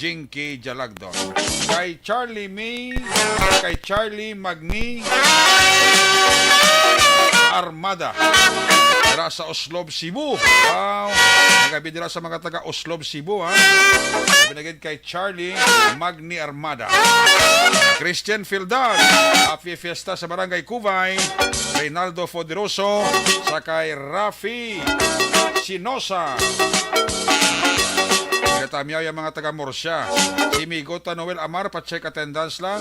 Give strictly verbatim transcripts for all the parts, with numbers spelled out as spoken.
Jinky Jalagdon. Kay Charlie May, kay Charlie Magni Armada. Dira sa Oslob, Cebu. Wow. Nagabi dira sa mga taga Oslob, Cebu, ha. Sabi na gid kay Charlie Magni Armada. Christian Fildad, happy fiesta sa Barangay Cubay. Reynaldo Foderoso, sa kay Rafi Sinosa. Ginatamiyaw ang mga taga Murcia. Si Migo ta Noel Amar, pa-check attendance lang.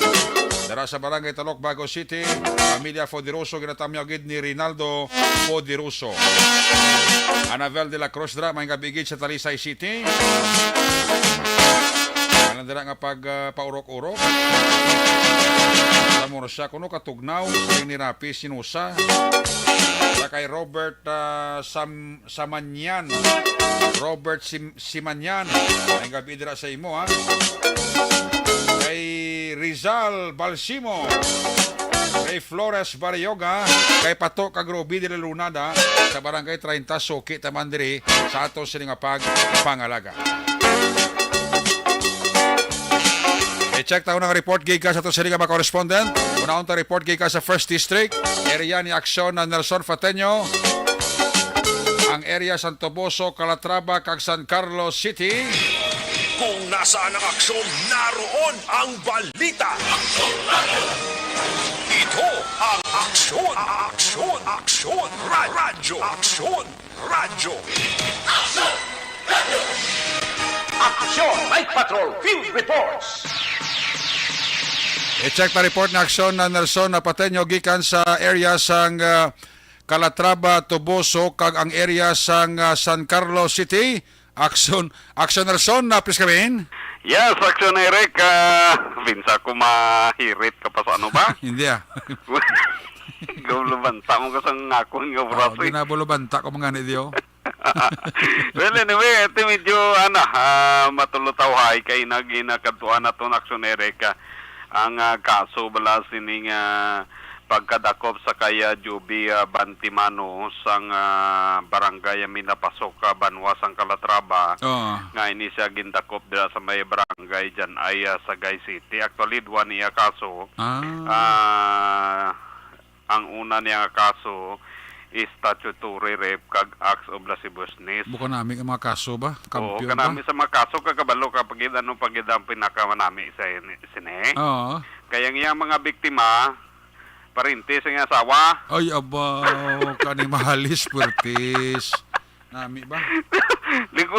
Dara sa Barangay Talok, Bago City, pamilya Foderoso, ginatamiyaw gid ni Rinaldo Foderoso. Anabel de la Cruz dira, may gabi gid sa Talisay City. Ano dira nga pag, ah, paurok-urok? Sa Murcia, kuno katugnaw, siling ni Rafi Sinosa. Sa kay Robert, ah, Sam-, Samanyan. Robert Sim-, Simanyan. May gabi dira sa imo, ha? Kay Rizal Balsimo. Kay Flores Barrioga. Kay Pato kag Ruby de la Lunada. Sa Barangay treinta, suki ta man diri sa ato sini nga pagpangalaga. I-check ta ang report gikan sa ato sini nga mga correspondent. Unahon ta report gikan sa First District, area ni Aksyon na Nelson Fateño, ang area Santo Boso, Calatrava, kag San Carlos City. Kung nasaan ang aksyon, naroon ang balita. Ito ang Aksyon, Aksyon, Aksyon, Radyo, Aksyon, Radyo. Aksyon! Night Patrol Field Reports! I-check na report ni Aksyon na Nelson na Pateño gikan sa area sang, ah, Calatrava, Toboso, kag ang area sang, ah, San Carlos City. Aksyon, Aksyon Nelson, na please come in. Yes, Aksyon Eric, ah, pinsa ko mahirit ka pa sa ano ba? Hindi, ah. Gulubanta mo ka sang akon nga Oh, oras, eh. Ginabulubanta ko mga ni Dio. Well, anyway, ito medyo, ano, ah, matulutawhay kay nag-, ginakadtuan naton Aksyon Eric, ah, ang, ah, kaso bala sining, ah, pagkadakop sa kay, ah, Juby, ah, Bantimano sang, ah, barangay Minapasok, ah, banwa sang Calatrava, Oo. nga ini siya gindakop dira sa may barangay Jan Ay, ah, Sagay City. Actually, duwa niya kaso. Ah. Ah, ang una niya nga kaso is statutory rape kag acts of lasciviousness. Bukan nami ang mga kaso ba? Oo, Kampiyon ba? Kanami sa mga kaso, kag kabalo ka pagid ano pagid ang pinakamanami sa ini-, sini. Oo. Kaya ang iyang mga biktima, parintis ang asawa. Ay, aba, kani mahalis, puertis. Nami ba? Liko,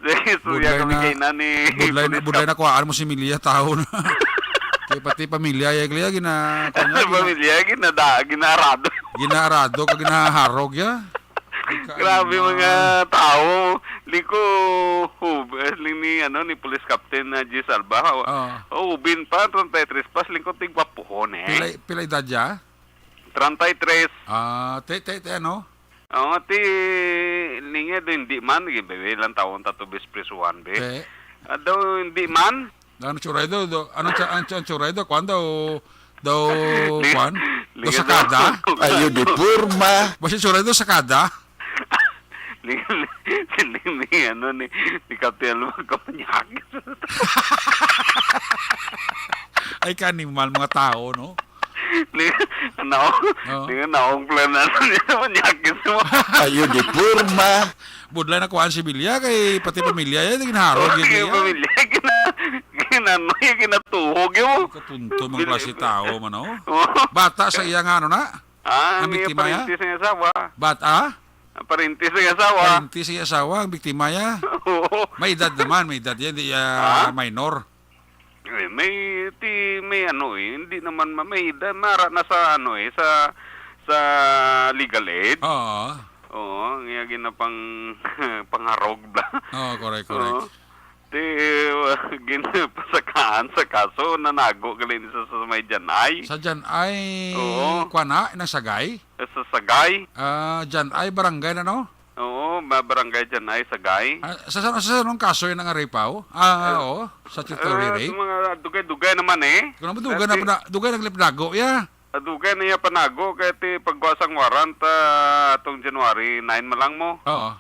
sige, istorya Budlay kami na, kay nani, budlay na, Pulis budlay Kap- na kuhaan mo si Milya, tawo na. Kay pati pamilya, ya, Glia, gina-, kuwan niya, gina-, Pamilya, ginada-, ginarado. Ginarado ka, ginaharog, ya. Ay, ka-, Grabe, ano, mga tao. Liko, hub-, eh, ling ni, ano, ni Police Captain na G Salva. Oo. Oh, ubin pa, treinta y tres pa, ling ko tigwapuhon, eh. Pila, pila edad ya? Treinta y tres. Ah, te, te, te, ano? Oo, ti, ninge do hindi man, gi-, be, ilang taon ta to bis prisuhan, be? Te. Ah, daw hindi man. Ano, tsuray do, do, ano, tsa-, ang, ang tsuray do, kwan daw, daw, Li-, kwan? Daw linge sakada? Daw. Ayo, di porma. Basta tsuray do, sakada? Linge, linge, linge, ano, ni, ni Captain Alvaro Kapanyakis. Ay, ka animal, mga tao, no? Ni, ano? Oo. Ni, naong plan na, ano niya, manyakis mo. Ayo, di porma. Budlay na kuhaan si Bilya, kay pati pamilya, yan, ginharog, Okay, yun, pamilya, gina-, ginano, yung ginatuhog, yun. Kapunto, mga Bil-, klase tao, man, oh. Oo. Bata sa iya nga, ano na? Ah, Ang may biktima, ya? Parintis ng asawa. Bat-, ah? Ang parintis ng asawa. Parintis sa iya asawa, ang biktima, ya? Oo. May edad naman, may edad yan, di, ah, Ha? minor. Eh, may, ti, may ano eh, hindi naman ma-, may edad, mara na sa ano eh, sa, sa legal age. Oo. Oo, nga ginapang, pangharog bla. Oo, correct, correct. Oo. Ti, ginapasakaan sa kaso, nanago gali ni sa, sa may Jan Ay. Sa Jan Ay, Oo. Kuan na, nang Sagay? Sa Sagay. Ah, Jan Ay, barangay na, no? Oo, ba-, barangay Jan Ay, Sagay. Ah, sa, sa, sa anong kaso yun ang aripaw? Ah, Eh, oo, sa Tito eh, Riri? Mga dugay-dugay naman eh. Kung naman dugay na Dati pina-, dugay na pinago, ya. Ah, dugay na iya panago, kaya ti pagkuha sang warrant, ah, atong January nine malang mo. Oo.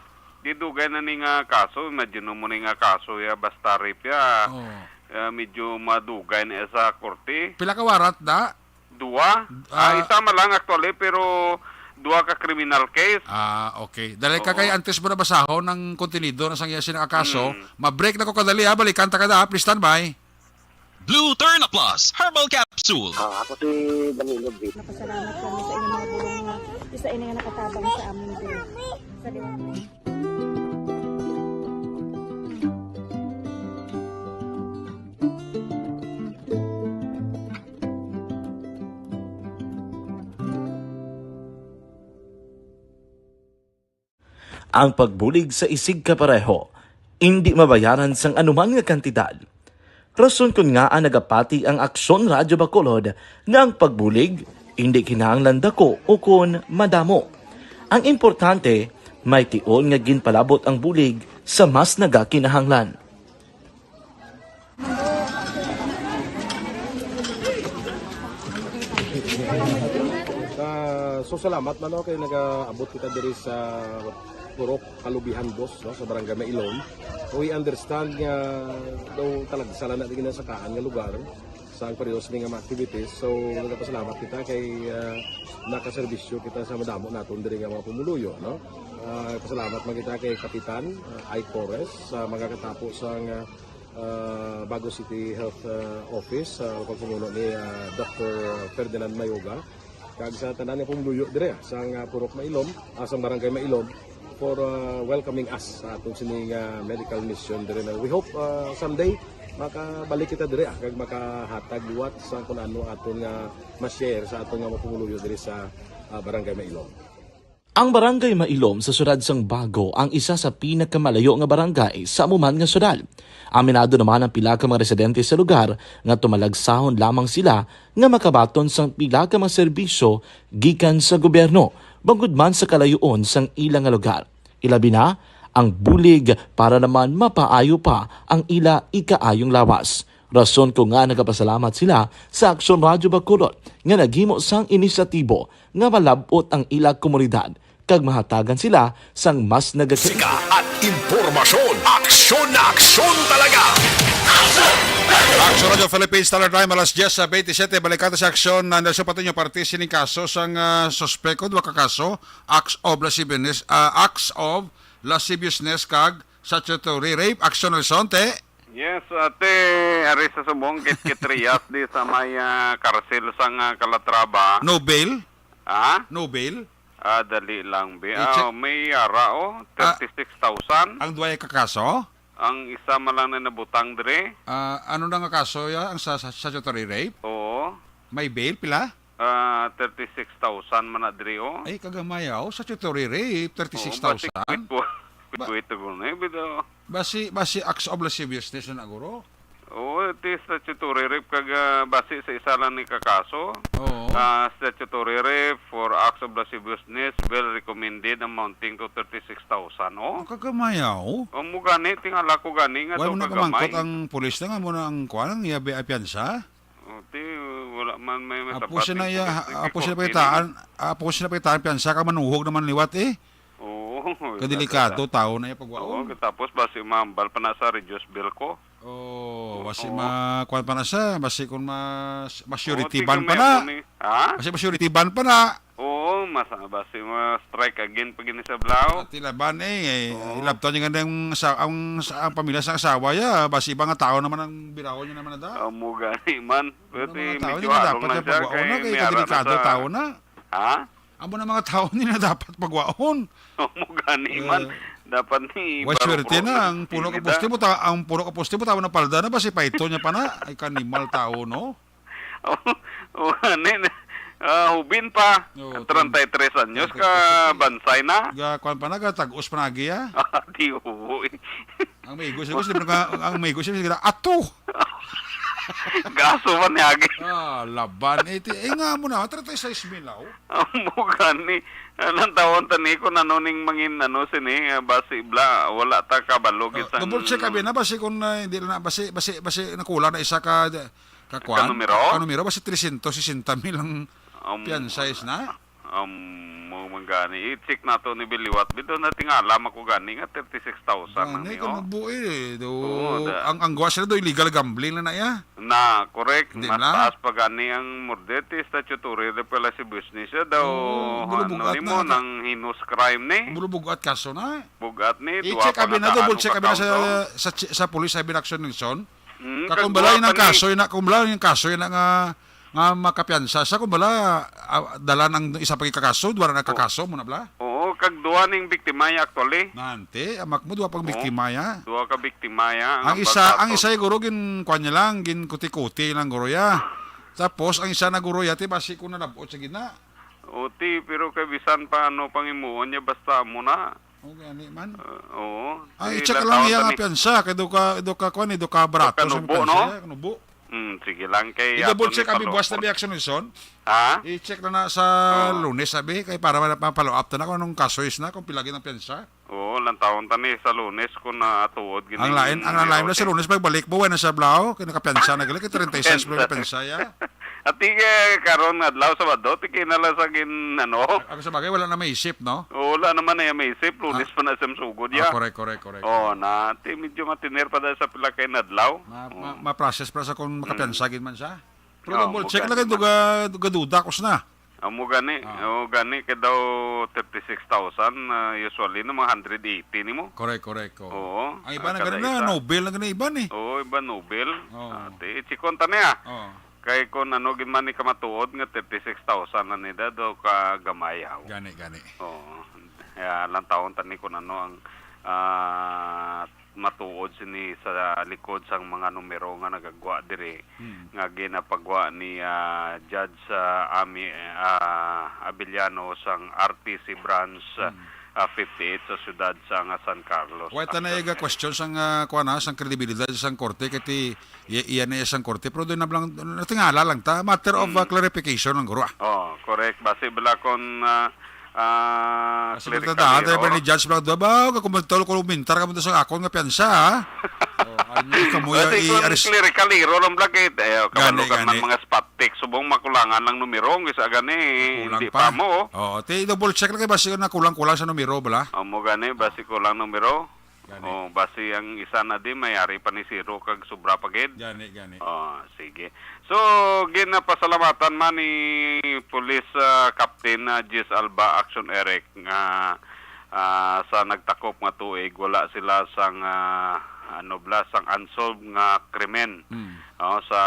Di dugay na ni nga kaso, imagine mo ni nga kaso ya, basta rape ya. Oh. Ah, medyo madugay na sa korte. Pila ka warrant na? Dua. Ah, ah, isa man lang actually, pero dua ka criminal case. Ah, okay. Dali ka Oo. kay antes mo na basahon ang kontenido na sang iya sina nga kaso, Mm. ma-break na ko kadali, ha. Balikan ta ka da, ha. Please stand by. Blue Turn Plus Herbal Capsule. Ah, ako si Danilo Vic. Napasalamat kami sa inyong mga bulong nga isa ini nga nakatabang sa amin din. Sa Ang pagbulig sa isigkapareho indi mabayaran sang anuman nga kantidad. Rason kon ngaa nagapati ang Aksyon Radyo Bacolod nga ang pagbulig indi kinahanglan dako ukon madamo. Ang importante, may tion nga ginpalabot ang bulig sa mas nagakinahanglan. Ah, so salamat man, no, kay nagaabot kita diri sa Purok Kalubihan Dos, no, sa Barangay Mailom. We understand nga daw talagsa lang na di ginasakaan nga lugar sa ang periodo sini nga mga activities. So, nagapasalamat kita kay, ah, nakaserbisyo kita sa madamo naton diri nga mga pumuluyo, no? Ah, pasalamat man kita kay Kapitan, ah, Ike Torres, sa mga katapo sang, ah, ah, Bago City Health, ah, Office, sa pagpamuno ni, ah, Doctor Ferdinand Mayoga, kag sa tanan nga pumuluyo dire, ah, sang, ah, Purok Mailom, ah, sang Barangay Mailom, for, ah, welcoming us sa atong sini nga medical mission dire na we hope, ah, someday makabalik kita dire, ah, kag makahatag liwat sa kung ano aton nga ma-share sa aton nga mga pumuluyo diri sa, ah, Barangay Mailom. Ang Barangay Mailom sa siyudad sang Bago ang isa sa pinakamalayo nga barangay sa amo man nga siyudad. Aminado naman ang pila ka mga residente sa lugar nga tumalagsahon lamang sila nga makabaton sang pila ka mga serbisyo gikan sa gobyerno, bangod man sa kalayoon sang ila nga lugar. Ilabi na ang bulig para naman mapaayo pa ang ila ikaayong lawas. Rason ko nga nagapasalamat sila sa Aksyon Radyo Bacolod nga naghimo sang inisyatibo nga malab-ot ang ila komunidad kag mahatagan sila sang mas nagakita. Sika at impormasyon. Aksyon na aksyon talaga. Aksyon Radio Philippines, Standard Time, alas diyes sa twenty-seven. Balikan ta sa aksyon na nasa patunyo parte sining kaso sang, ah, suspek, duha ka kaso, acts of lasciviousness, ah, acts of lasciviousness kag statutory rape. Aksyon Horizonte. Yes, ate, ari sa subong Kitkitrias di sa may, ah, karsil sang, ah, Calatrava. No bail? Ha? No bail? Ah, dali lang, bi. I-check. Ah, may ara, oh, Ah, thirty-six thousand. Ang duwa ka kaso? Ang isa man lang na nabutang diri. Ah, ano na nga kaso ya? Ang sa, sa statutory rape? Oo. May bail, pila? Ah, thirty-six thousand man na diri, oh. Ay, kagamay, oh. Statutory rape, Oo, thirty-six thousand. Basi, wait, wait, wait, wait, wait, wait, wait. Basi, basi acts of lasciviousness na, guro? Oo, it is statutory rape kag, ah, basi sa isa lang ni kakaso. Oo. Ah, statutory rape for acts of lasciviousness, bail recommended amounting to thirty-six thousand, oh. Ang kagamayaw. O, mo gani, tingala ko gani nga Wala daw mo na kagamay. Kamangkot ang pulis na nga mo na ang kuwan, ang iya bi-, piyansa? O, ti, wala man may Apo masabat siya na ang iya, pulis, apo siya na forty pakitaan, apo siya na pakitaan, piyansa ka manuhog naman liwat eh. Oo, Kadelikado, wala ka sa tao na iya pagwaon. Oo, tapos basi mahambal pa na sa reduce bill ko. Oh, basi Oo. ma-, kuwan pa na siya, basi kung mas, mas Oo, surety tigil bond pa na na. Yun eh. Ha? Basi mas surety bond pa na. Oo, mas, basi ma-strike again pag ini sa blaw. Ati laban eh, eh, Oo. Ilabtan niya nga ang sa-, ang, sa-, ang pamilya sa asawa niya, basi iba nga tao naman ang birawon niya naman na da. Amo gani man. Ano Pero mga tao medyo niya harong dapat lang niya siya pagwaon kay na, kay may ara na kadelikado sa tao na. Ha? Amo na mga tao nila dapat pagwaon. Amo gani man. Eh, Dapat ni way swerte baro-baro na ang puno ka poste mo ta-, ang puno ka poste mo tama na palda na ba si Paito niya pa na ay kanimal tao, no? O, o, gani na. Ah, hubin pa. Oo, treinta y tres anyos ka, treinta y tres. Bansay na. Ga, kuwan pa na, ga, tag-os pa na agi, ah. Ah, di, oo, eh. Ang may igos, igos, di ba nga, ang may igos, igos, ato! Gaso man ni agi. Ah, laban. Eh, ti-, eh, nga mo na, treinta y seis mil, oh. Amo gani. Anong tawon tani kung ano ning mangin, ano, sini, ah, basi bla, wala ta kabalo gid sang double check abi na, basi kung, ah, hindi na, basi, basi, basi nakulang na isa ka, ka kuwan? Ka numero? Ka numero, basi trescientos sesenta mil ang Amo piyansa is na? Um, mo man gani, i-check nato ni biliwat. Bitaw, natingala man ko gani nga thirty-six thousand ang Gani, niyo. Kung buhi eh. Do, Oo, da- ang, ang guwa sila do, illegal gambling na na iya. Na, correct. Hindi Mas na. taas pa gani ang murder ti statutory rape pala si business siya daw. Oo, Ano bulubugat nimo na ata. nang heinous crime ni? Bulubugat kaso na. Bugat ni, duwa I-check pa abi nga na, double tahan check o abi na sa, kataon to. sa, sa police, abi na Action Nelson. Mm, Ka kag kung duwa balay pa nang ni kaso, yun na, kung balay yung kaso, yun na nga, nga makapiyansa sa, kung bala, ah, dalan ang isa pa kakaso, duwa na Oh. kakaso mo na bala. Oo, kag duwa ning biktima ya actually. Nante, amak mo, duwa pang Oo. biktima ya. Duwa ka biktima ya, Ang ang isa, ang pagkatol. isa siguro gin, kuwan niya lang, gin kuti-kuti lang guro ya. Tapos, ang isa na guro ya, ti basi ko nalabot sa gina. O, ti, pero kay bisan pa ano pangimuon niya, basta amo na. O, gani man. Uh, oo. Ang Ti, i-check lang lang tawag iya nga kami. piyansa, kay do ka, do ka, kuwan, eh, do ka barato sa Kanubo, piyansa, no? eh, kanubo. Hmm, sige lang kay I-double ato ni check abi buwas na Palopon. bi Action Nelson. Ha? I-check na na sa Oo. Lunes, sabi, kay para ma-, ma-follow up ta na kung anong kaso is na, kung pila gid ang piyansa. Oo, lantawon ta ni sa Lunes kung natuod gid Ang ang lain, ang lain na sa Lunes, pagbalik mo, wala na sa Blau, kay nakapiyansa na gali, kay treinta y seis pa yung piyansa, ya. Ati kay karon nga adlaw, Sabado, ti kay na lang sa gin, ano? Ang sa bagay, wala na maisip, no? Oo, wala naman na yung maisip, Lunes Ah. pa na siyang sugod, Ah, ya. correct, correct, correct. Oo, na, ti medyo matiner pa dahil sa pila kay nadlaw. Ma-, Oo. ma-, ma-process pa sa kung Mm. makapiyansa gid man siya. Pero Oo, double check magani lang, man. duga, duga duda ko na. Amo gani, Ah. oo, gani kay daw thirty-six thousand, ah, usually na mga hundred eighty nimo. Correct, correct, oo. Oo, Ang iba ah, na kada gani na, isa. Nobel na gani iba ni. Oo, iba Nobel. Oo. Ah, ti, chikon ta niya. Oo. Kay kung ano gid man ni kamatuod nga thirty-six thousand na ni da, daw ka gamay, haw. Gani, gani. Oo. Kaya lang taon ta ni kung ano ang, ah, matuod sini sa likod sang mga numero nga nagagwa diri Hmm. nga ginapagwa ni, ah, Judge, ah, Ami, ah, Abellano sang R T C Branch, ah, Hmm. ah, fifty-eight sa siyudad sang, ah, San Carlos. Wala ta na Action iga Area. question sang, ah, kuwan na, sang kredibilidad sang korte, kay ti, iya, iya na iya sang korte, pero doon na lang, natingala lang ta, matter of, Hmm. ah, clarification lang, guro, ah. Oh, correct. Basi bala kon, ah, ah, Kasi clerical kung tandaan tayo ba error. ni Judge Blanc, ba, kung magtawag ko, kumintar ka mo sa akon nga piyansa, ha? Oh, ano yung kamuya Kasi i-, kung aris- clerical error ang Blanc, eh, eh, Gani, kabalo ka gani. ng mga spot text, subong makulangan lang numero, ang isa gani, Kulang hindi pa. pa mo. Oo, ti double check lang kay basi na kulang-kulang sa numero, bala. Amo gani, basi kulang numero. Gani. Oh, basi ang isa na di, may ari pa ni zero kag sobra pa gid. Gani, gani. Oh, sige. So, ginapasalamatan man ni Police, ah, Captain, ah, Jis Alba, Action Eric, nga, ah, sa nagtakop nga tuig, wala sila sang, ah, ano bala, sang unsolved nga krimen, Mm. oh, sa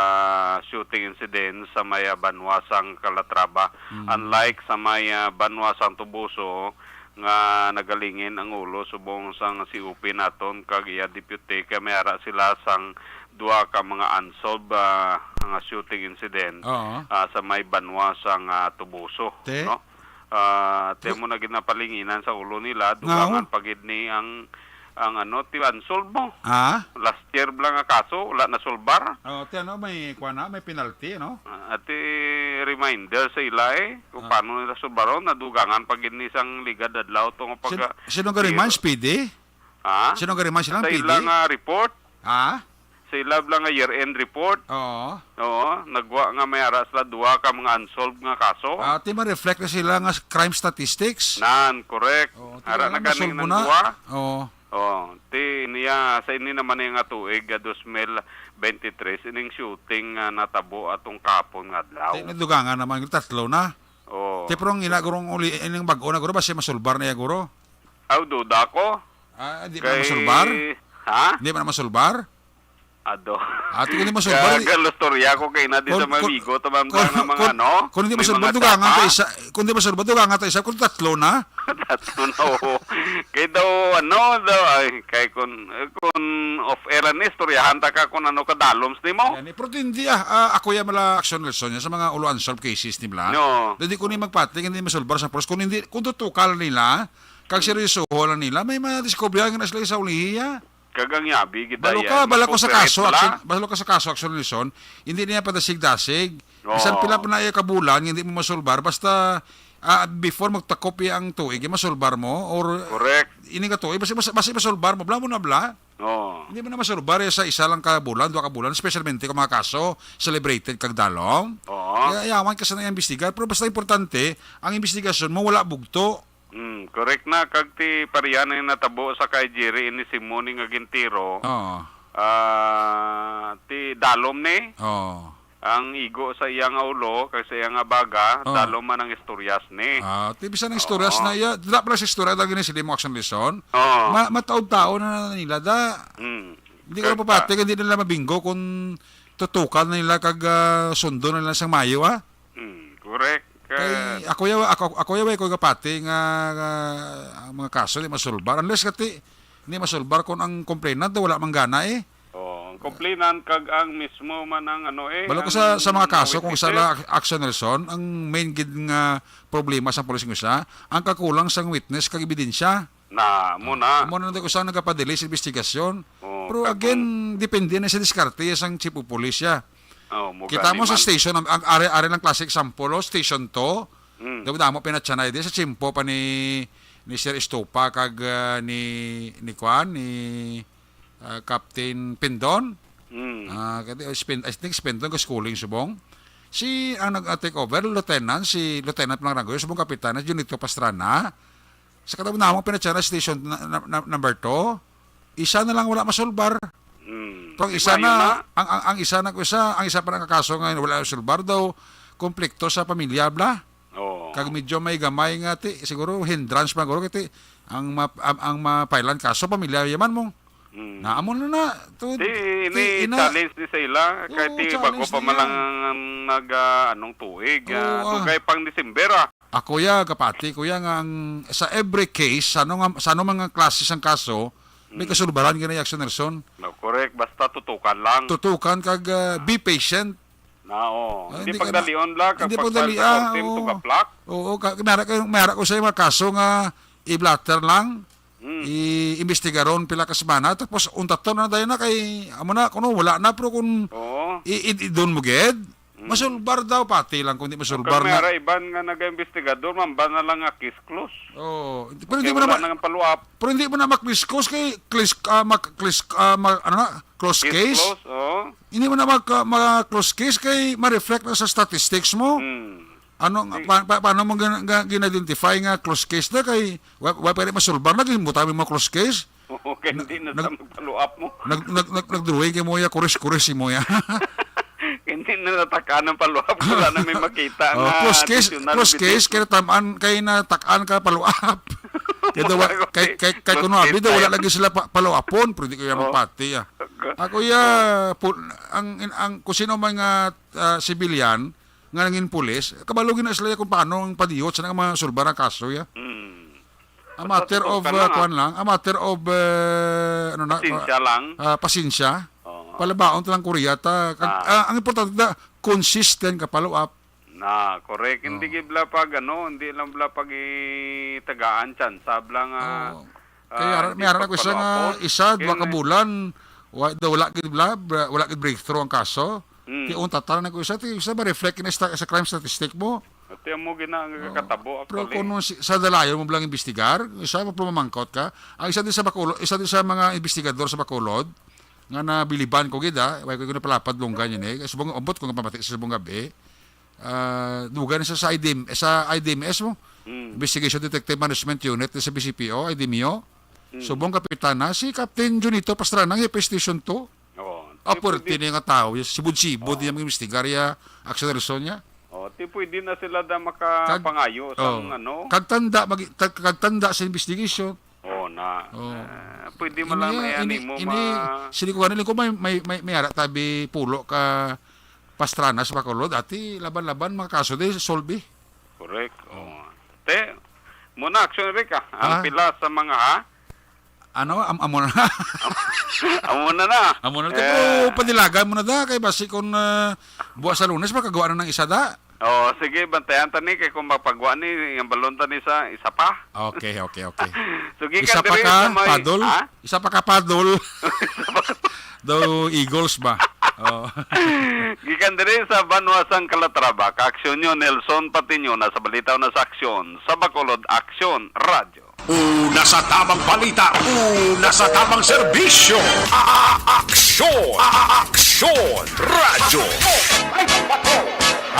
shooting incident sa may, ah, banwa sang Calatrava. Mm. Unlike sa may, ah, banwa sang Toboso, nga nagalingin ang ulo subong sang C O P naton kag iya deputy, kay may ara sila sang duha ka mga unsolved, ah, nga shooting incident, Oo. ah, sa may banwa sang, ah, Toboso, Te? no? Ah, te Te- mo na ginapalinginan sa ulo nila, Nga, dugangan oh. pa gid ni ang, ang ano, ti unsolved mo. Ah? Last year bala nga kaso, wala na sulbar. Oh, ti ano, may, kuwan na, may penalty, no? Ah, ati reminder sa ila eh, kung Ah. paano nila sulbaron, nadugangan pa gid ni sang ligad adlaw to nga Sin-, pagka- sino nga remind? Speedy? Ha? Sino nga remind sila? Sa P D? ila nga report. Ha? Sa ila lang nga year-end report. Oo. Oo, nagwa nga may ara sila duha ka mga unsolved nga kaso. Ah, ti ma-reflect na sila nga crime statistics. Nan, correct. Oo, ti Ara na na gani masolbo nang na. duha. Oo. Oh, ti niya sa ini naman niya nga tuig, ah, dos mil bente tres, ining shooting nga natabo atong kapon nga adlaw. Ti nadugangan naman, tatlo na. Oh. Ti pero ang ina gurong uli, ining bag-o na guro, basi masulbar na iya guro. Aw, duda ko. Ah, di man Kay masulbar? Ha? Di man masulbar? Ado. Ah, ti kung di masulbar, di Galustorya ko kay na di Kung, sa mga kung, amigo, tabang kung, nga mga kung, ano, kung di may masulbar, mga dugangan sapa. ta isa, kung di masulbar, dugangan ta isa, kung tatlo na. Tatlo na, oo. Kay daw, ano, daw, ay, kay kung, eh, kung off-air ni, istoryahan ta ka kung ano kadaloms nimo. Yan, eh, pero hindi, ah, ah, ako yan mala Action Nelson, yan, sa mga ulo unsolved cases ni bla. No. Hindi ko ni magpati, hindi masulbar sa pulis. Kung hindi, kung tutukal nila, kag seryoso lang nila, may madiskubrihan na sila sa ulihi, ah. Kag ang yabi, gid Balo yan, ka, balo ko sa mag-cooperate kaso, bala. Action, balo ka sa kaso, Action Nelson, hindi niya padasig-dasig. Oo. Bisan pila pa na iya kabulan, hindi mo masulbar, basta Ah, before magtakop iya ang tuig, masulbar mo, or Correct. Ini ka tuig, basi, basi, basi masulbar mo, bla mo na bla. Oo. Hindi mo na masulbar sa isa lang ka bulan, dua ka bulan, especially kung mga kaso, celebrated kag dalom. Oo. Kaya yawan ka sa nag-imbestigar, pero basta importante, ang investigasyon mo wala bugto. Mm, correct na, kag ti pareha na yung natabo sa kay Jerry ini si Moni nga gintiro. Oo. Ah, ti dalom ni. Oo. Ang igo sa iya nga ulo kag sa iya nga baga, Oh. Dalom man ang istoryas ni. Ah, ti bisan ang istoryas Oo. Na iya, dila pala sa istorya dagin ni sila mo action lesson. Oo. Ma mataod-taod na nila da. Mm. Hindi ko Correct. Papati, hindi nila mabingo kung tutukan na nila kag ah, sundo na nila sang mayo, ah. Mm, correct. Kay Ka- ako yaw, ako, ako yaw, ko gapati nga ah, ang mga kaso di masulbar unless kati hindi masulbar kung ang complainant wala manggana eh. Oh, ang complainant kag ang mismo man ang ano eh, Balo ko ang sa, sa mga kaso kung witnesses. Sa la-, action, Nelson, ang main gid nga problema sa pulis nga siya, ang kakulang sang witness kag ebidensya. Na, mo na. Amo na ko sa nagapadelay sa investigasyon. Oh, Pero kag again, depende na sa diskarte sang chief of police siya. Oh, mo Kita gani mo sa man. Station, ang, ang are-are lang classic example, oh, station two. Mm. Damo-damo pinatsanay di sa tiyempo pa ni, ni Sir Estopa kag ah, ni, ni Kwan, ni ah, Captain Pindon. Mm. Ah, kati, oh, Spin-, I think Spindon ko schooling subong. Si ang nag-take over, Lieutenant, si Lieutenant Pangrangoy, subong Kapitan, na Junito Pastrana. Sa katapos na akong pinatsara station na, na, na, number two, isa na lang wala masulbar. Mm. Pero ang Di isa ba, yun na, na? Ang, ang, ang isa na kusa, ang isa pa nga kaso nga wala masulbar daw, konflikto sa pamilya, bla? Oo. Kag medyo may gamay nga ti, siguro hindrance pa guro kay ti ang ma, ang, ang mapailan kaso pamilya yaman mo. Mm. Na amo na na. To, Di, ti, ini ina, challenge ni sa ila, Oo, kay ti bago challenge pa man niya. Lang ang nag, ah, anong tuig, Oo, ah, ah. Dugay pang December, ah. Ako ya, kapati, kuya, nga ang, sa every case, sa ano nga, sa ano mga klase sang kaso, may Mm. Kasulbaran gina, Jackson Nelson. No, correct. Basta tutukan lang. Tutukan kag, ah, be patient. Na, oo. Ah, Hindi hindi ka pagdalion na, lang, hindi kapag pagdali, file sa ah, korte, oo. Tugaplak. Oo, ka, may ara ko, may ara ko sa mga kaso nga i-blotter lang, Hmm. i-imbestigaron pila ka semana, tapos untaton na dayon na kay, amo na, kuno, wala na, pero kung Oo. i-, i-, i-, doon mo gid, Hmm. masulbar daw, pati lang kung di masulbar Pero may na. Ara iban nga nag-imbestigador, man ba na lang nga case close? Oo. Pero hindi Okay, mo na wala ma-, na nga follow-up. Pero hindi mo na makliskos kay klis-, ah, mak-, klis-, ah, ma-, ano na, close Case case? Close, oo. Hindi mo na mag-, ah, ma-close case kay ma-reflect na sa statistics mo. Hmm. Ano nga, Di- pa-, pa-, paano mo gina-, ga-, gina-identify nga close case na kay wa-, wa pa rin masulbar na, gimutami mo close case? Oo, kay hindi na Nag-, sa mag-follow up mo. nag-, nag-, nag-, nag-drawing kay mo ya, kuris-kuris mo ya. Hindi na natakaan ang follow up, wala na may makita Oh, nga close case, additional close case, evidence. Kaya tamaan, kay natakaan ka follow up. Kaya daw wa-, Wala ko kay, eh. kay, kay Close kuno, case abi daw, wala tayo. Lagi sila pa-, follow upon, pero di ko yan Oh. Magpati, ah. Okay. Ako ya, pul-, ang, in-, ang, kung sino man nga, ah, civilian, nga nangin pulis, kabalo gina sila kung paano ang padiyot sa mga sulbar ang kaso, ya. Hmm. A Basta matter of, tutukan uh, lang, ah. Kuwan lang, a matter of, uh, ano na, Pasensya uh, lang. Uh, pasensya. Oo. Palabaon ta lang Korea ta. Kag, Ah. uh, ang importante na, consistent ka follow up. Na, correct. Hindi Oh. Gid bla pag, ano, hindi lang bla pag itagaan, chance bla nga, Oh. Kaya ah, ara-, hindi may ara na ko isa nga pagpalapot. Isa, dua ka Kaya bulan, wa-, daw wala gid bla, bra-, wala gid breakthrough ang kaso. Hmm. Ti unta tara na ko isa, ti isa ba reflect na sta-, sa crime statistic mo? Ati mo gina ang Oh, katabo pero actually. Kung si, sa dalayon mo lang imbestigar, isa mo pumamangkot ka. Ang isa din sa Bacolod, isa din sa mga investigador sa Bacolod, nga nabiliban ko gid, ah, wala ko ginapalapad lunggan yun eh. Subong, ambot ko nga pamati sa subong gabi. Ah, dugay na sa, sa I D M, sa I D M S mo. Mm. Investigation Detective Management Unit sa B C P O, I D M U. Mm. Subong kapitan na si Captain Junito Pastrana, nga P Station two. Oo. Aperte Di pwede ni nga tao, sibod-sibod Oh. Niya mag-investigar ya, action result niya. Oh, ti pwede na sila da makapangayo Kag-, sang oh. Ano? Kagtanda, mag-, kag-, kagtanda sa investigation. Oo na. Oo. Ah, pwede man lang ini, na yan, ini, imo ini, ma- sini ko ganin ko may, may, may, may ara tabi pulo ka Pastrana sa Bacolod, ati laban-laban mga kaso di solve. Correct. Oo. Oh. Te, muna action, Rick, ah. Ang Ah? Pila sa mga, ha? Ano? Am-, amo na. Amo na na. Amo na. Eh. Pero padilagan mo na da, kay basi kung, ah, buwas sa Lunes, makagawa na ng isa da. Oh, sige, bantayan ta ni kay kung mapagwa ni, yung balon ta ni sa isa pa. Okay, okay, okay. Sige, isa pa Kandre, ka, sa may, padol? Ha? Isa pa ka, padol. Isa pa ka. Daw Eagles ba? Oh. Gikan diri sa banwa sang Calatrava, ka-aksyon nyo, Nelson Patiño, na sa balita na sa aksyon, sa Bacolod Aksyon Radyo. Una sa tamang balita, una sa tamang serbisyo, a-, a-, aksyon, a-, a-, aksyon, radyo.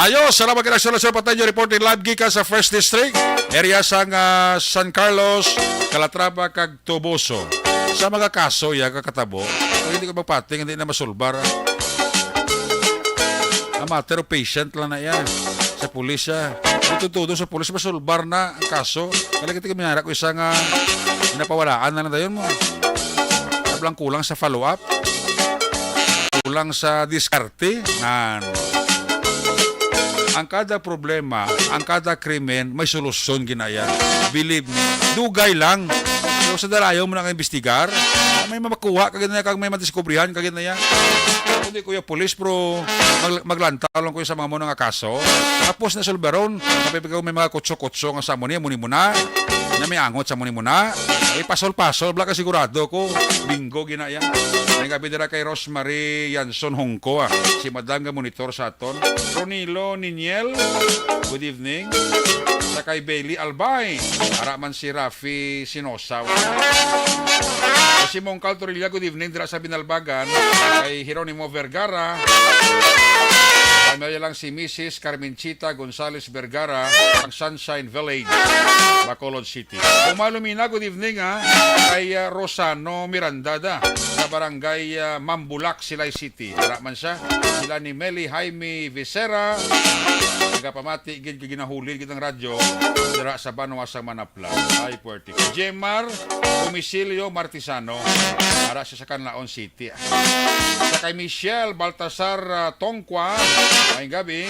Ayo, salamat kay Aksyon, Aksyon, patay nyo, reporting live gikan sa First District, area sang, ah, San Carlos, Calatrava, kag Toboso. Sa mga kaso, ya, kakatabo, kung hindi ko magpating, hindi na masulbar, ah. A matter of patient lang na yan. Sa pulis, ah. Ito todo sa pulis, masulbar na ang kaso. Kaya kita kami ko isa nga napawalaan na lang dayon mo. Tablang kulang sa follow-up. Kulang sa diskarte. Nan. Ang kada problema, ang kada krimen, may solusyon ginaya. Believe me, dugay lang. Pero sa dalayo mo na nga imbestigar, may makuha ka ginaya, kag may madiskubrihan ka ginaya. Kundi kuya pulis, pero mag-, maglantaw lang kuya sa mga mo nga kaso. Tapos na sulbaron, kapag ikaw may mga kutso-kutso nga sa mo niya, muni mo na, na may angot sa muni mo na, ipasol-pasol, bla ka sigurado ko, bingo ginaya. May gabi dira kay Rosemary Yanson Hongko, ah. Si Madam nga monitor sa aton. Ronilo Niniel, good evening. Sa kay Bailey Albay, ara man si Rafi Sinosaw. Si Mongkal Torilla, good evening. Dira sa Binalbagan, kay Jeronimo Vergara. Pamilya lang si Missus Carmenchita Gonzales Vergara, ang Sunshine Village, Bacolod City. Uma Lumina, good evening, ha. Kay, ah, Rosano Miranda da, sa barangay, ah, Mambulak, Silay City. Ara man siya. Sila ni Meli Jaime Vicera. Nagapamati gid kay ginahulid gid ang radyo dira sa banwa sa Manapla. Ay, puwerte. Jemar Umisilio Martisano. Ara siya sa Canlaon City. Sa kay Michelle Baltasar, ah, Tongqua. Maayong gabi.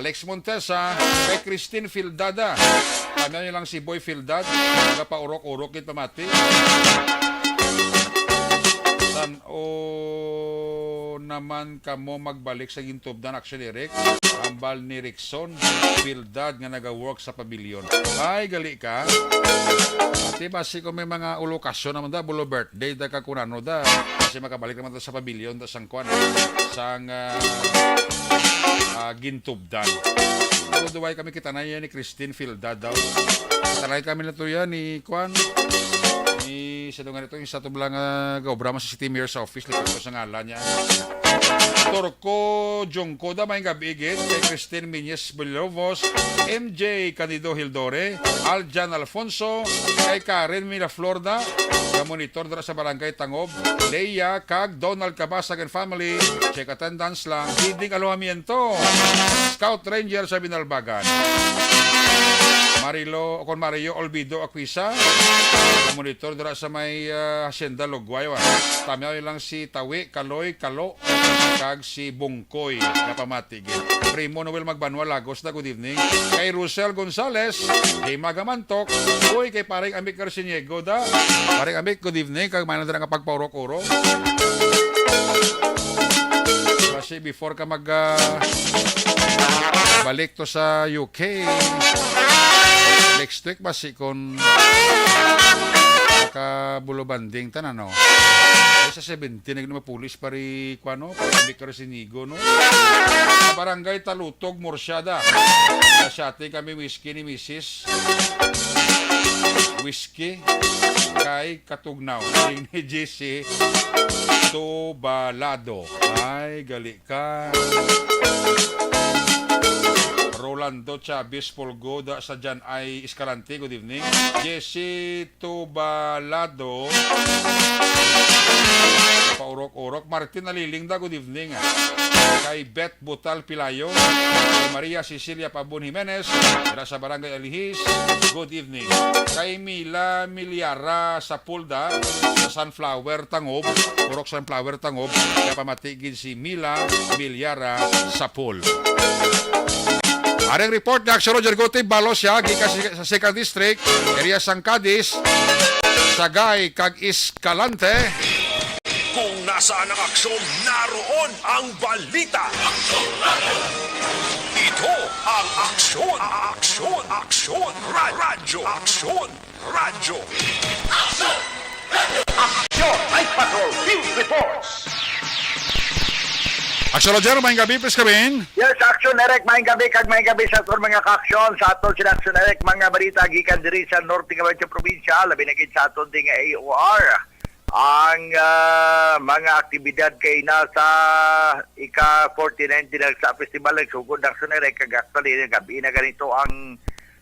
Alex Montesa. Kay Christine Fildada. Tama niyo lang si Boy Fildad. Nagapaurok-urok gid pamati. Tan-o naman kamo magbalik sa gintubdan, actually, Rick. Ambal ni Rickson Fildad nga naga-work sa pavilion. Ay, gali ka. Ati, basi kung may mga ulokasyon naman da, bulo birthday da ka, kung ano da. Kasi makabalik naman da sa pavilion da sang kwan, sang, ah, ah, gintubdan. Pero duway kami kita na yan ni Christine Fildad daw. Kita na kami na to yan ni kwan, ni, sino nga nito, yung sa tublang, ah, gaobra mo sa City Mayor's Office, lipat ko sa ngalan niya. Torco Jungkoda, may gabi gid kay Christine Miñez Villalobos, M J Candido Hildore, Aljan Alfonso, kay Karen Miraflor da, nga monitor dira sa Barangay Tangob, Leia, kag Donald Cabasag and family, check attendance lang, Diding Alojamiento, Scout Ranger sa Binalbagan. Marilo, o kon Mario Olvido Aquisa, nga monitor dira sa may, ah, Hacienda Lugway, wa. Tamiyaw lang si Tawi, Kaloy, Kalo, kag si Bungkoy, nga pamati gid. Primo Noel Magbanwa Lagos na, good evening. Kay Rosel Gonzales, Hima Gamantok, uy, kay Pareng Amik Garciniego da. Pareng Amik, good evening, kag may na dira nga pagpaurok-urok. Kasi before ka mag, ah, balik to sa U K, next week, basi kon makabulubanding tanan, no? Ay, sa seventeen, nagmapulis pa ri, kuan, no? Pag-, Carcinigo, no? Sa Barangay Talutog, Murcia da. Sa shotty kami, whiskey ni Misis. Whiskey kay Katugnaw. Ning ni J C Tubalado. Ay, gali ka. Rolando Chavez Polgoda sa Jan I Escalante, good evening. Jesse Tubalado, paurok-urok. Martin Nalilingda, good evening. Kay Beth Butal Pilayo, kay Maria Cecilia Pabon Jimenez, dira sa Barangay Alihis, good evening. Kay Mila Miliara Sapulda, sa Sunflower Tangob, Purok Sunflower Tangob, kaya pamati gid si Mila Miliara Sapul. Arang report ni Aksyon Roger Gutib, balo siya, gikan sa, sa Second District, area sang Cadiz, Sagay, kag Escalante. Kung nasaan ang aksyon, naroon ang balita. Ito ang Aksyon, Aksyon, Aksyon, Ra-, Radyo, Aksyon, Radyo. Aksyon! Aksyon! Night Patrol Field Reports! Action Roger, maayong gabi, please come in. Yes, Action Eric, maayong gabi kag maayong gabi sa aton mga ka-aksyon, sa aton sila Action Eric, mga balita gikan diri sa norte nga mga probinsya, labi na gid sa aton ding A O R. Ang ah, mga aktibidad kay na sa ika forty-nine Dinagsa Festival nagsugod na, Action Eric, kag actually gabi na ganito ang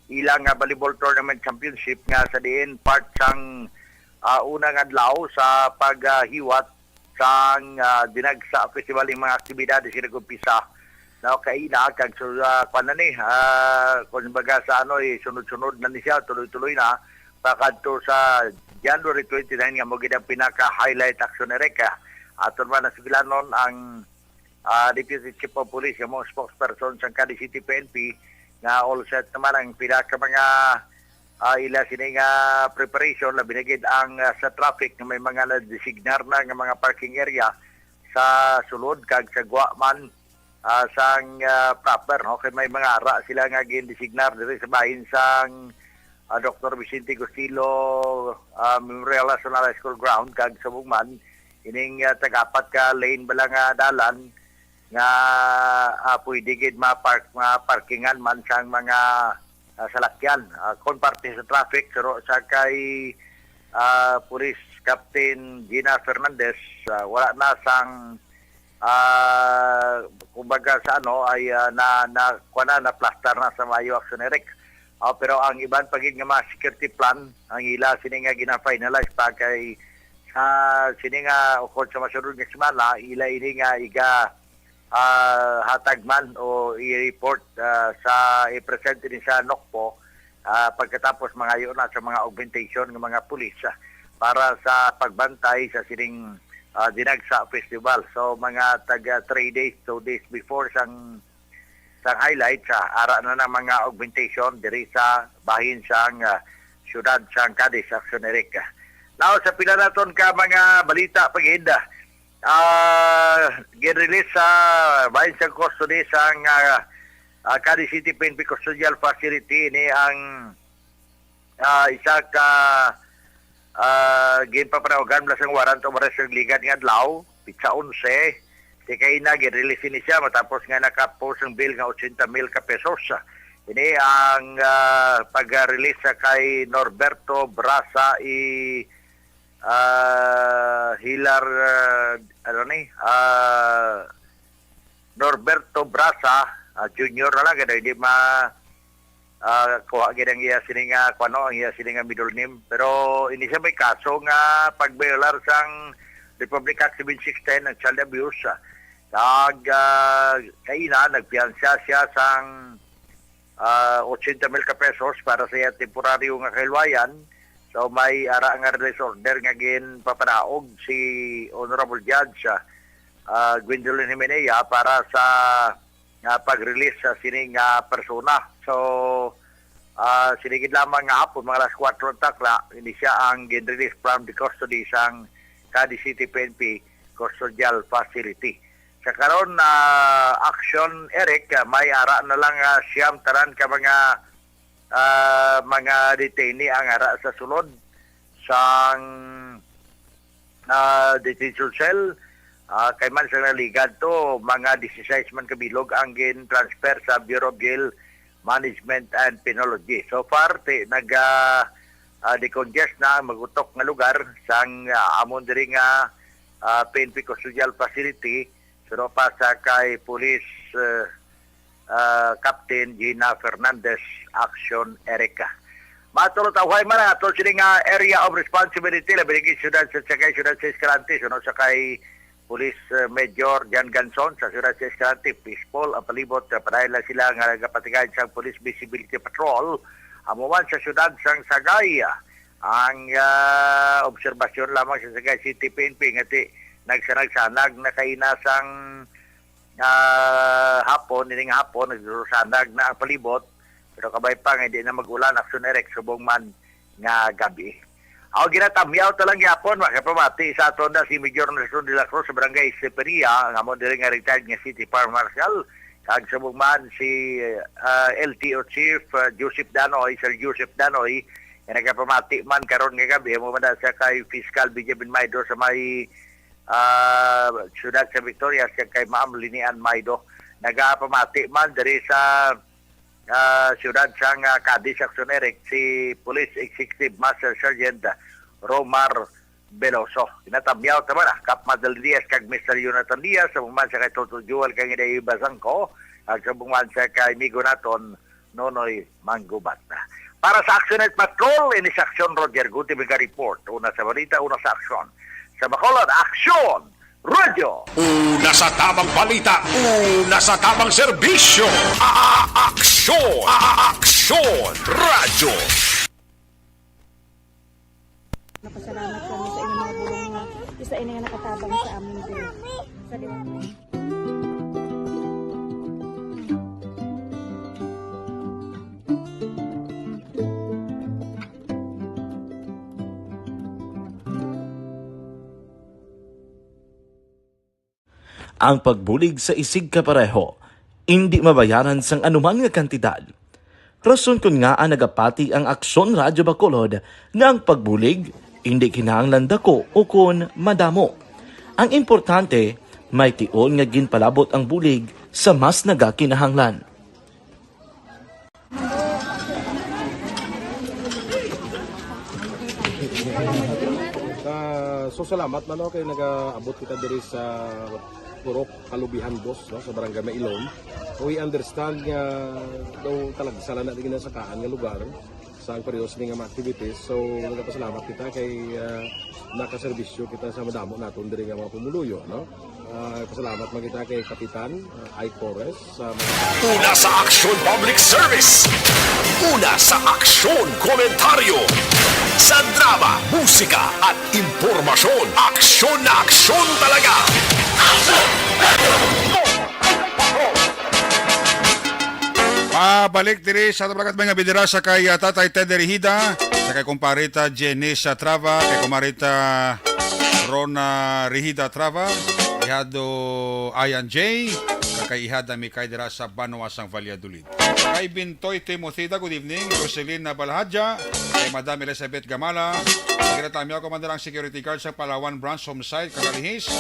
ilang ah, volleyball tournament championship nga sa diin part sang ah, unang adlaw sa paghiwat sang ah, Dinagsa Festival ning mga aktibidades nga nag-umpisa na kaina kag so, ah, kwan na ni, ah, kung baga sa ano, eh, sunod-sunod na ni siya, tuloy-tuloy na pakadto sa January twenty-nine nga mo gid ang pinaka-highlight, Action Eric. Aton man nasugilanon ang ah, Deputy Chief of Police nga mo spokesperson sang Cadiz City P N P nga all set naman ang pila ka mga ah, ila sini nga preparation, labi na gid ang ah, sa traffic nga may mga na-designar na nga mga parking area sa sulod kag sa gwa man ah, sang ah, proper, no, kay may mga ara sila nga gin-designar diri sa bahin sang ah, Doctor Vicente Gustilo ah, Memorial National High School ground kag subong man ining ah, tag-apat ka lane bala nga dalan nga ah, pwede gid ma-park, ma-parkingan man sang mga ah, salakyan. Ah, kon parte sa traffic, pero sa kay ah, Police Captain Gina Fernandez, ah, wala na sang ah, kumbaga sa ano ay ah, na na kuan na, na-plaster na sa maayo, Action Eric. Ah, pero ang iban pa gid nga mga security plan ang ila sini nga gina-finalize pa kay sa sini nga ukon sa masunod nga semana ila ini nga iga ah, hatag man o i-report ah, sa i-present ini sa NOCPO ah, pagkatapos mangayo na sa mga augmentation ng mga pulis ah, para sa pagbantay sa sining ah, Dinagsa Festival. So mga taga three days, two days before sang sang highlights, ah, ara na ng mga augmentation diri sa bahin sang ah, siyudad sang Cadiz, Action Eric. Now, sa pila naton ka mga balita pagid, ah, gin-release sa bahin sang custody sang ah, ah, Cadiz City P N P Custodial Facility ni ang ah, isa ka ah, ginpapanawagan bala sang warrant of arrest sa ligad nga adlaw, pitsa onse, di kay na gin-release ini siya matapos nga naka-post ang bail nga ochenta mil ka pesos. Ini ang ah, pag-release sa kay Norberto Brasa i ah, Hilar ah, ano ni ah, Norberto Brasa ah, Junior na lang, kaya hindi ma ah, kuha gid ang iya sini nga kuno, ang iya sini nga middle name. Pero ini siya may kaso nga pagbayolar sang Republic Act seven six ten, ang child abuse. Ah. Kag ah, kaina nagpiyansa siya sang ah, ochenta mil ka pesos para sa iya temporaryo nga kahilwayan. So may ara nga release order nga ginpapanaog si Honorable Judge ah, ah, Gwendolyn Jimenea para sa nga pag-release sa sini nga persona. So ah, sini gid lamang nga hapon, mga alas kuwatro ang takla, ini siya ang gin-release from the custody sang Cadiz City P N P Custodial Facility. Sa karon na action, Eric, ah, may ara na lang ah, siyam tanan ka mga ah, mga detainee ang ara sa sulod sang ah, detention cell. Ah, kay man sa naligad to, mga disisais man ka bilog ang gin-transfer sa Bureau of Jail Management and Penology. So far, ti, nag ah, ah, decongest na ang magutok nga lugar sang ah, amon diri nga ah, P N P Custodial Facility, suno pa sa kay Police ah, ah, Captain Gina Fernandez, Action Erica. Matulot away man ang ato sini nga area of responsibility, labi na gid siyudad sa Sagay, siyudad sa Escalante, suno sa kay Police ah, Major Jan Ganson sa siyudad sa Escalante, peaceful ang palibot, ah, padayon lang sila nga nagapatigay sa Police Visibility Patrol. Amo man sa siyudad sang Sagay, ang ah, obserbasyon lamang sa Sagay City P N P nga ti nagsanag-sanag na kaina sang ah, hapon, ining hapon, nagsanag na ang palibot, pero kabay pa nga hindi na mag-ulan, Action Eric, subong man nga gabi. Aw, ginatamyaw ta lang gyapon, makapamati sa aton na si Major Nelson de la Cruz sa Barangay Esteperia, ang amo diri nga retired nga City Fire Marshal, kag subong man si ah, L T O Chief ah, Joseph Danoy, Sir Joseph Danoy, nga nagapamati man karon nga gabi, amo man na sa kay Fiscal Benjamin Maido sa may ah, siyudad sa Victorias, kag kay Ma'am Linian Maido. Nagapamati man diri sa, ah, siyudad sang, ah, Cadiz, Action Eric, si Police Executive Master Sergeant Romar Veloso. Ginatamyaw ta man, ah, Kap Madel Diaz kag Mister Jonathan Diaz, sa man sa kay Toto Joel kag Inday Iba Sangko, ag sa man sa kay migo naton, Nonoy Manggubat. Para sa Action Night Patrol, ini sa Aksyon, Roger Gutibiga report. Una sa balita, una sa aksyon. Sa Bacolod, Aksyon! Radyo! Una sa tamang balita, una sa tamang serbisyo. A-, a-, aksyon! A-, a-, aksyon! Radyo! Napasalamat kami sa inyong mga bulong nga isa ini nga nakatabang sa amin diri. Sa Ang pagbulig sa isigkapareho indi mabayaran sang anuman nga kantidad. Rason kon ngaa nagapati ang Aksyon Radyo Bacolod nga ang pagbulig indi kinahanglan dako ukon madamo. Ang importante, may tion nga ginpalabot ang bulig sa mas nagakinahanglan. Ah, so salamat man, no, kay nagaabot kita diri sa Purok Kalubihan Dos, no, sa Barangay Mailon. We understand nga daw talagsa lang na di ginasakaan nga lugar sa ang periodo sini nga mga activities. So, nagapasalamat kita kay, ah, nakaserbisyo kita sa madamo naton diri nga mga pumuluyo, no? Ah, pasalamat man kita kay Kapitan, ah, Ike Torres, sa mga Una sa aksyon, public service. Una sa aksyon, komentaryo. Sa drama, musika, at impormasyon, aksyon na aksyon talaga. Pabalik diri sa aton mga bidira sa kay, ah, Tatay Ted Rihida, sa kay kumparita Janice, ah, Trava, kay kumarita Rona Rihida Trava, ihado Ayan J, kag kay ihada Mikay dira sa Banwa sang Valladolid. Kay Bintoy Timothy da, good evening. Roselina Balhadja, kay Madam Elizabeth Gamala, kay Tamyaw Commander ang security guard sa Palawan Branch Homicide, Cagalihis.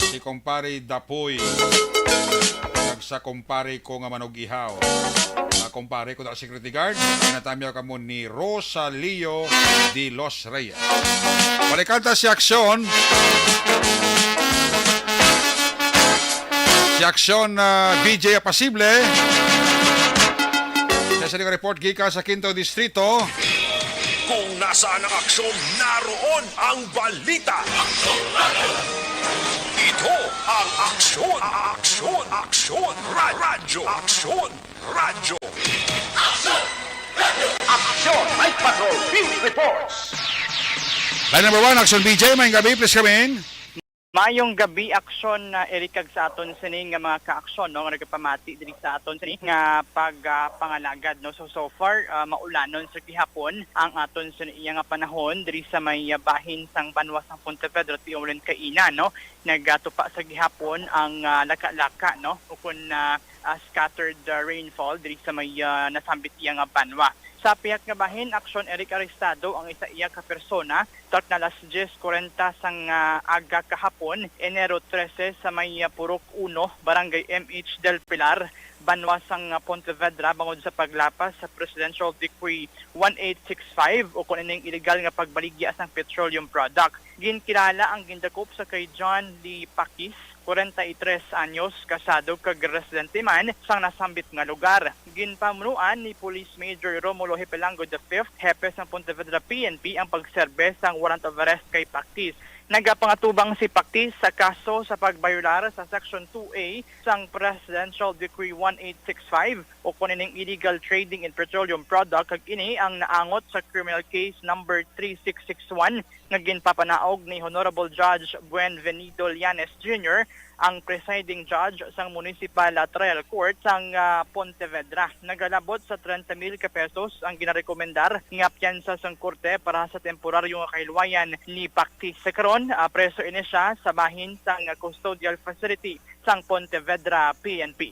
Si Kumpare Dapoy, kag sa kumpare ko nga Manug-ihaw. Mga kumpare ko na security guard, ginatamyaw kamo ni Rosalio de los Reyes. Balikan ta si Aksyon. Si Aksyon, ah, B J Apasible. Sa sining report gikan sa Quinto Distrito. Kung nasaan ang aksyon, naroon ang balita. Ito ang Aksyon, Aksyon, Aksyon, Ra-, Radyo, Aksyon, Radyo. Aksyon, Night Patrol, Field Reports. Line number one, Aksyon B J, maayong gabi, please come in. Maayong gabi, Aksyon, ah, Eric, kag sa aton sini nga mga kaaksyon, no, nga nagapamati diri sa aton sini nga pag, ah, pangalagad, no. So, so far, ah, maulanon sa gihapon ang aton sini iya nga panahon diri sa may, ah, bahin sang banwa sang Pontevedra, tion kaina, no. Nagatupa sa gihapon ang, ah, laka-laka, no, ukon, ah, ah, scattered, ah, rainfall diri sa may, ah, nasambit iya nga banwa. Sa pihak nga bahin, Aksyon, Eric, arestado ang isa iya ka persona, taot na alas dyes kuwarenta sang, ah, aga kahapon, Enero trese, sa may, ah, Purok Uno, Barangay M H Del Pilar, banwa sang, ah, Pontevedra, bangod sa paglapas sa Presidential Decree one eight six five, ukon ining iligal nga pagbaligya sang petroleum product. Ginkilala ang gindakop sa kay John Lee Pakis, kwarenta y tres anyos, kasado kag residente man sang nasambit nga lugar. Ginpamunuan ni Police Major Romulo Hipelango the fifth, hepe sang Pontevedra P N P, ang pagserbe sang warrant of arrest kay Pakis. Nagapangatubang si Pakis sa kaso sa pagbayolar sa Section two A sang Presidential Decree one eight six five, ukon ining illegal trading in petroleum product, kag ini ang naangot sa criminal case number three six six one nga ginpapanaog ni Honorable Judge Buen Venido Llanes Junior, ang presiding judge sang Municipal Trial Court sang, ah, Pontevedra. Nagalabot sa trenta mil ka pesos ang ginarekomendar nga piyansa sang korte para sa temporaryo nga kahilwayan ni Pakis. Sa karon, ah, preso ini siya sa bahin sang custodial facility sang Pontevedra P N P.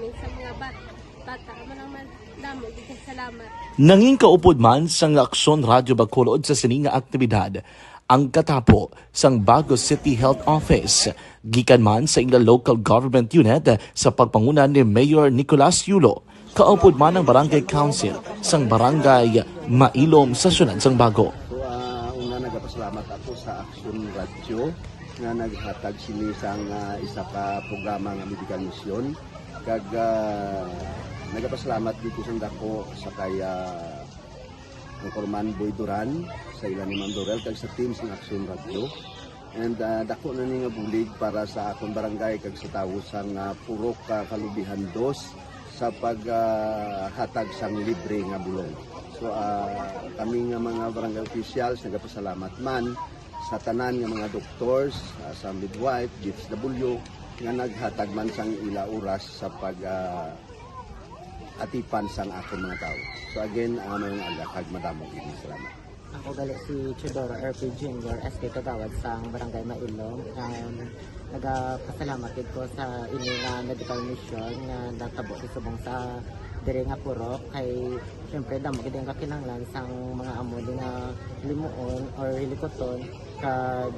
Sa mga bat-, bata, amo lang man, damo gid kay salamat. Nangin kaupod man sang Aksyon Radyo Bacolod sa sini nga aktibidad ang katapo sang Bago City Health Office, gikan man sa ila local government unit sa pagpanguna ni Mayor Nicolas Yulo, kaupod man ang Barangay Council sang Barangay Mailom sa siyudad sang Bago. So, ah, una, nagapasalamat ako sa Aksyon Radyo nga naghatag sini sang, ah, isa ka programa nga medical mission. Kag, ah, nagapasalamat gid ko sang dako sa kay, ah, Anchorman Boy Duran, sa ila ni Ma'am Dorel, kag sa team sang Aksyon Radyo. And, ah, dako na ni nga bulig para sa akon barangay kag sa tawo sang, ah, Purok, ah, Kalubihan Dos sa pag, ah, hatag sang libre nga bulong. So, ah, kami nga mga barangay officials nagapasalamat man sa tanan nga mga doctors, ah, sa midwife, D S W, nga naghatag man sang ila oras sa pag, ah, atipan sang akon mga tawo. So again, ah, mayong aga kag madamo gid nga salamat. Ako gali si Teodoro R P Junior, S K Kagawad sang Barangay Mailom. Um, nagapasalamat gid ko sa ini nga medical mission nga natabo sa subong sa diri nga purok. Kay, siyempre, damo gid ang kakinahanglan sang mga amo di nga limuon or hilikuton. Kag,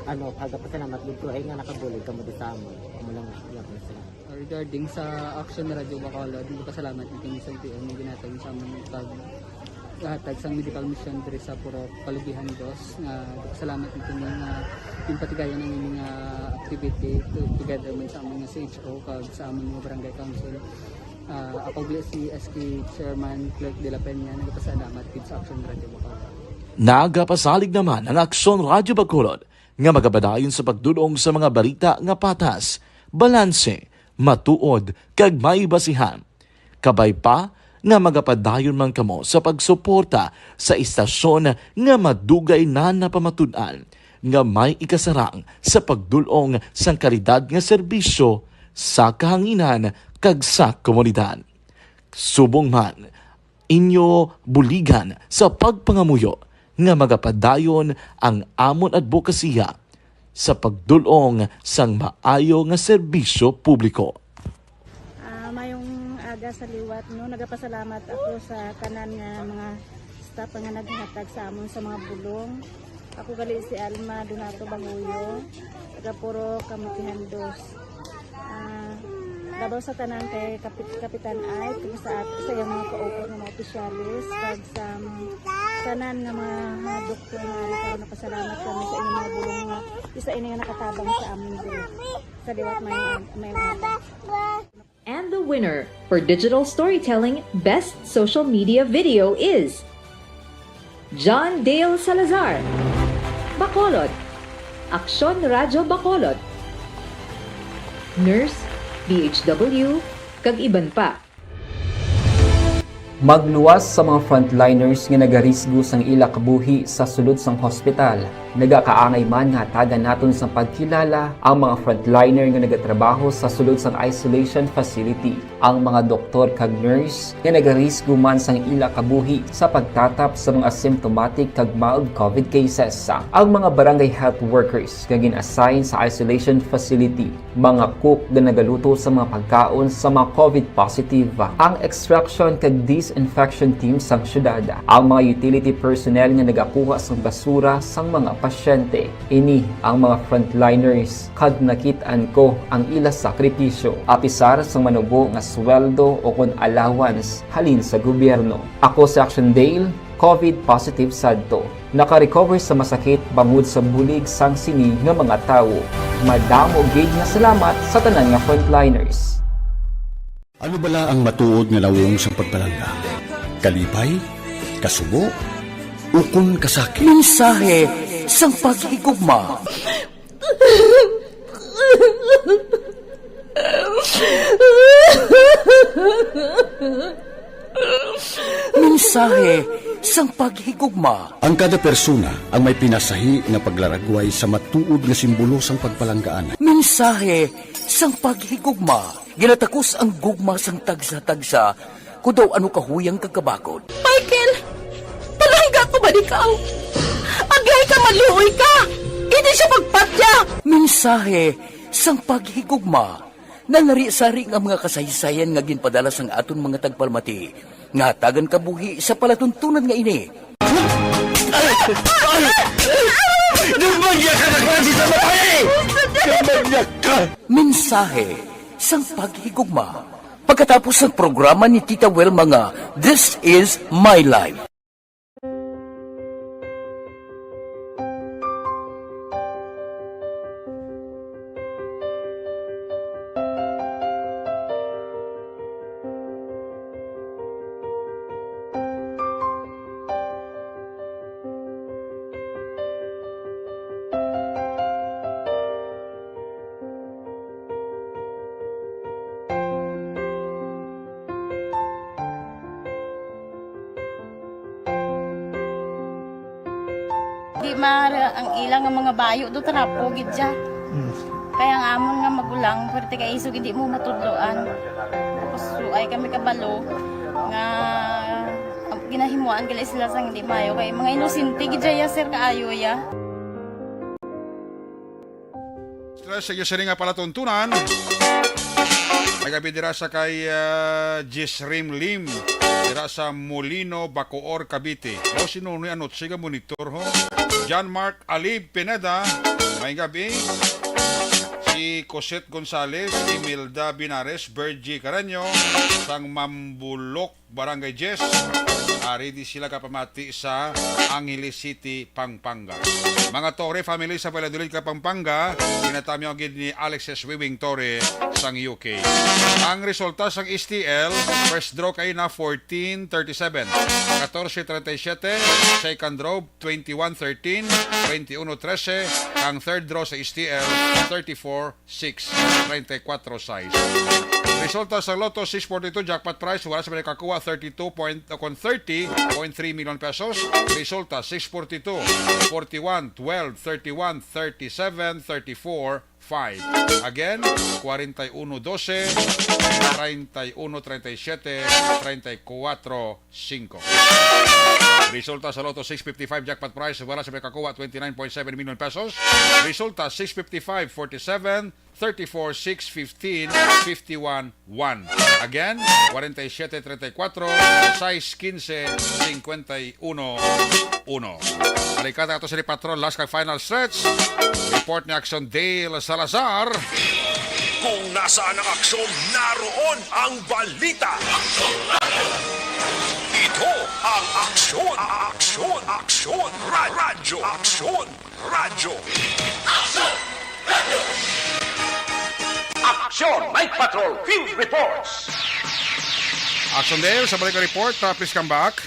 ano, nagapasalamat gid ko ay nga nakabulig kamo di sa amon. Amo lang, yun, salamat. Regarding sa Action Radio Bacolod, nagpasalamat mi kini sa L T O nga ginhatag sa amon pag hatag sang medical mission diri sa Purok Kalubihan Dos, nga nagpasalamat mi kini nga ginpatigayon ang ini nga activity to, together man sa amon nga C H O kag sa amon nga barangay council. Ah, ako gali si S K Chairman Clerk de la Peña, nagpasalamat gid sa Action Radio Bacolod. Nagapasalig naman ang Aksyon Radio Bacolod nga magapadayon sa pagdul-ong sa mga balita nga patas, balanse, matuod, kag may basihan. Kabay pa nga magapadayon man kamo sa pagsuporta sa istasyon nga madugay na napamatud-an nga may ikasarang sa pagdul-ong sang kalidad nga serbisyo sa kahanginan kag sa komunidad. Subong man, inyo buligan sa pagpangamuyo nga magapadayon ang amon adbokasiya sa pagdul-ong sang maayo nga serbisyo publiko. Ah, mayong aga sa liwat, no? Nagapasalamat ako sa tanan nga mga staff nga naghatag sa amon sa mga bulong. Ako gali si Alma Donato Bahuyo, taga Purok Kamutihan Dos. Ah, labaw sa tanan kay Kapit-, Kapitan Ike, kag sa at-, sa iyang mga kaupod nga mga opisyales, kag sa, mm, tanan nga mga, mga doktor nga ari karon, nagapasalamat kami sa inyong mga bulong nga isa ini nga nakatabang sa amin diri. Sa liwat, may, may mga And the winner for digital storytelling best social media video is John Dale Salazar, Bacolod, Aksyon Radyo Bacolod, Nurse, D H W, kag iban pa. Magluwas sa mga frontliners nga nagarisgo sang ila kabuhi sa sulod sang hospital. Nagakaangay man nga hatagan naton sang pagkilala ang mga frontliner nga nagatrabaho sa sulod sang isolation facility, ang mga doktor kag nurse nga nagarisgo man sang ila kabuhi sa pagtatap sa mga symptomatic kag mild COVID cases, ang mga barangay health workers nga gin-assign sa isolation facility, mga cook nga nagaluto sa mga pagkaon sa mga COVID positive, ang extraction kag disinfection team sang syudad, ang mga utility personnel nga nagakuha sang basura sang mga pasyente. Ini ang mga frontliners, kag nakit-an ko ang ila sakripisyo, apisar sang manubo nga sweldo o kon allowance halin sa gobyerno. Ako si Action Dale, COVID positive sadto. Naka-recover sa masakit bangod sa bulig sang sini nga mga tawo. Madamo gid nga salamat sa tanan nga frontliners. Ano bala ang matuod nga nawong sang pagpalangga? Kalipay? Kasubo? Ukon kasakit? Mensahe sang paghigugma. Mensahe sang paghigugma. Ang kada persona ang may pinasahi nga paglaragway sa matuod nga simbolo sang pagpalanggaan. Mensahe sang paghigugma. Ginatakos ang gugma sang tagsa-tagsa, kon daw ano kahuyang kag kabakod. Michael! Palangga ko ba ikaw? Aglay ka, maluoy ka! Hindi siya magpatya! Mensahe sang paghigugma. Nanari-sari nga mga kasaysayan nga ginpadala sang aton mga tagpalamati nga hatagan kabuhi sa palatuntunan nga ini. Demonyaka na klase sa babae! Demonyaka! Mensahe sang paghigugma. Pagkatapos sang programa ni Tita Wilma nga This Is My Life. Di maara ang ila nga mga bayo do, trapo gid siya. Mm. Kaya ang amon nga magulang, pwerte kay isog hindi mo matudloan. Tapos, so, ay kami kabalo nga ginahimuan gali sila sang hindi maayo. Kay mga inosente gid siya, sir, kaayo ya. Stress sa iyo sini nga palatuntunan. May gabi dira sa kay, ah, Jisrim Lim, dira sa Molino, Bacoor, Cavite. O, si Nonoy Anotsi nga monitor, ho. John Mark Alib Pineda, may gabi. Si Cosette Gonzales, Imelda Binares, Virgie Carreño, sang Mambulok, Barangay Jess. Ari di sila kapamati sa Angeles City, Pampanga. Mga Torre family sa Valladolid, Pampanga, ginatamyaw gid ni Alexis Wiwing Torre sang U K. Ang resulta sang S T L, first draw kay na fourteen thirty-seven, catorce treinta y siete, second draw, twenty-one thirteen, twenty-uno trese, ang third draw sa S T L, thirty-four six, treinta y cuatro seis. Resulta sa Lotto six forty-two jackpot prize, wala sa may nakakuha, thirty-two point, o kon thirty point three million pesos. Resulta, six forty-two, forty-one, twelve, thirty-one, thirty-seven, thirty-four, five. Again, forty-one doce, treinta y uno treinta y siete, treinta y cuatro cinco. Resulta sa Lotto six fifty-five jackpot prize, wala sa may kakuha, twenty-nine point seven million pesos. Resulta, six fifty-five, forty-seven, thirty-four, six, fifteen, fifty-one, one. Again, forty-one treinta y cuatro, sais quince, cincuenta y uno uno. Balikan nato si Patrol, last kag final stretch. Report ni Action Dale Salazar. Kung nasaan ang aksyon, naroon ang balita. Ito ang Aksyon, Aksyon, Aksyon, Ra-, Radyo, Aksyon, Radyo. Aksyon, Night Patrol Field Reports. Action Dale, sa balik nga report, uh, please come back.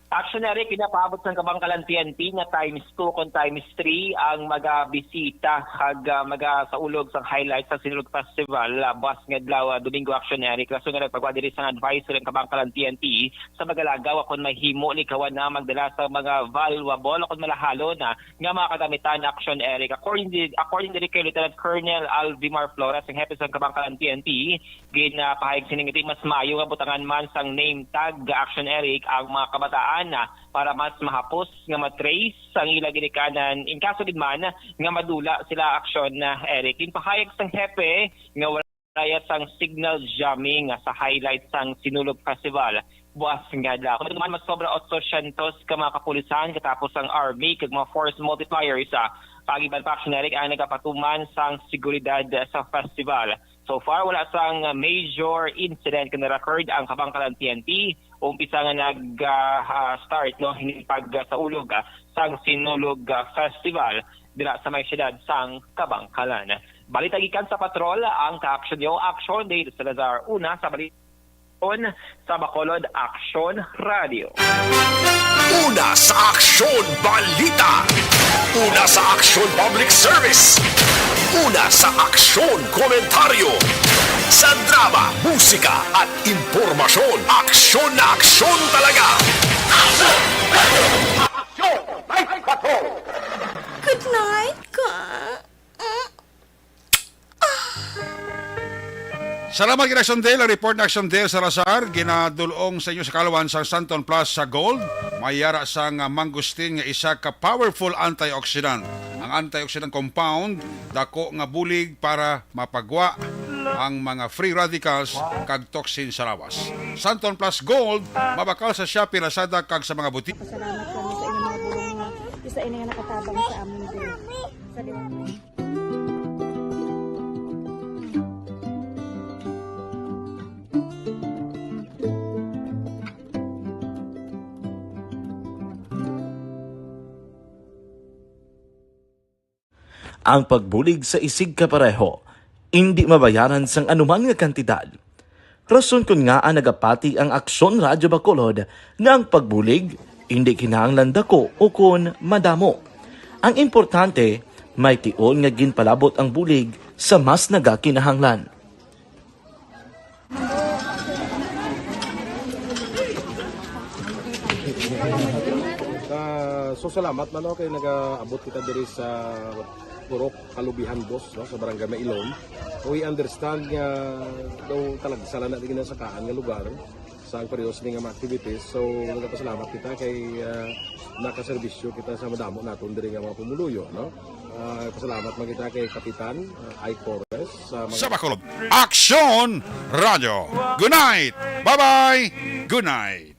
Action, Eric, ginapaabot sang Kabangkalan P N P nga times two kon times three ang magabisita kag, ah, magasaulog sang highlights sa Sinulog Festival, ah, buwas nga adlaw, ah, Domingo. Action, Eric, rason nga nagpagwa diri sang advisory ang Kabangkalan P N P sa magalagaw kon mahimo likawan na magdala sa mga valuable o kon malahalon na nga mga kagamitan. Action, Eric. According di-, according diri kay Lieutenant Colonel Alvimar Flores, ang hepe sang Kabangkalan P N P, ginapahayag sini nga di mas maayo nga butangan man sang name tag, Action, Eric, ang mga kabataan, ah, para mas mahapos nga matrace ang ila ginikanan in kaso gid man nga madula sila. Action, ah, Eric. Ginpahayag sang hepe nga wala ya sang signal jamming, ah, sa highlight sang Sinulog Festival buwas nga adlaw. Kung man, mas sobra otso syentos ka mga kapulisan, katapos ang army kag mga force multipliers, ah, kag iban pa, Action, Eric, ang nagapatuman sang seguridad sa festival. So far, wala sang major incident nga na-record ang Kabangkalan P N P umpisa nga nag, ah, ah, start, no, hini pagsaulog, ah, sang Sinulog, ah, Festival dira sa may siyudad sang Kabangkalan. Balita gikan sa Patrol, ang ka-action niyo, Action Dale Salazar. Una sa balita sa Bacolod, Action Radio. Una sa Aksyon Balita. Una sa Aksyon Public Service. Una sa Aksyon Komentaryo. Sa drama, musika, at impormasyon, aksyon na aksyon talaga. Aksyon! Night Patrol! Good night, ka. Salamat gid, Action Dale. Ang report ni Action Dale Salazar, ginadulong sa inyo sa kalwan sang Santon Plus sa Gold. May yara sang, ah, mangosteen nga isa ka powerful antioxidant. Ang antioxidant compound, dako nga bulig para mapagwa ang mga free radicals kag toxin sa lawas. Santon Plus Gold, mabakal sa Shopee, Lazada, kag sa mga butik. Pasalamat kami sa inyong mga bulong nga isa ini nga nakatabang sa amon diri. Sa liwanag. Ang pagbulig sa isigkapareho indi mabayaran sang anuman nga kantidad. Rason kon ngaa nagapati ang Aksyon Radyo Bacolod nga ang pagbulig indi kinahanglan dako ukon madamo. Ang importante, may tion nga ginpalabot ang bulig sa mas nagakinahanglan. Ah, so salamat man, no, kay nagaabot kita diri sa Purok Kalubihan, boss, no, sa Barangay Mailon. We understand nga daw talagsa lang na di ginasakaan nga lugar sa ang periodos ni nga mga activities. So, nagapasalamat kita kay, ah, nakaserbisyo kita sa madamo naton diri nga mga pumuluyo, no? Ah, pasalamat man kita kay Kapitan, ah, Ike Torres sa mga Sa Bacolod, Aksyon Radyo. Good night! Bye-bye! Good night!